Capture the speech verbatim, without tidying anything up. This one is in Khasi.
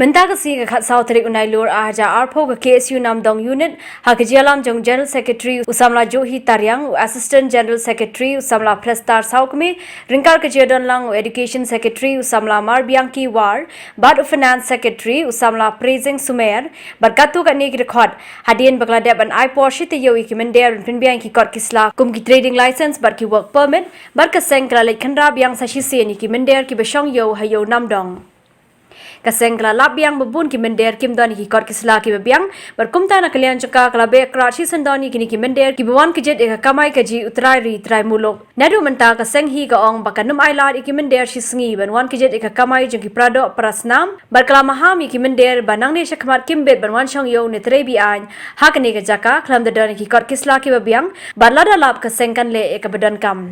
Mynta ka sngi ka khatsaw tarik u Nailur arhajar arphew ka K S U Namdong Unit ha ka jingïalam jong u General Secretary u samla Johi Tariang, u Assistant General Secretary u samla Prestar Sawkmie, ryngkat ka jingdon lang u Education Secretary u samla Marbiang Kiwar, bad u Finance Secretary u samla Presing Sumer, bad katto katne ki dkhot, hadien ba ka la dep ban ai por shi taïew ïa ki mynder ban pynbiang ïa ki kot ki sla kum ki trading license bad ki work permit, bad ka seng ka la leit khynra biang sa shisien ïa ki mynder kiba shong ïew ha ïew Namdong. Ka seng ka la lap biang ba bun ki mynder kim don ïa ki kot ki sla kiba biang, bad kumta na ka liang jong ka ka la beh krad shisyndon ïa kine ki mynder kiba wan kjit ïa ka kamai kajih u trai ri trai muluk. Naduh mynta ka seng hi ka ong ba kan ym ailad ïa ki mynder shisngi ban wan kjit ïa ka kamai jong ki paradoh parasnam, bad ka la maham ïa ki mynder ba nangne shakhmat kim bit ban wan shong ïew ne trei be-aiñ ha kane ka jaka khlem da don ïa ki kot ki sla kiba biang, bad lada lap ka seng kan leh ïa kaba donkam.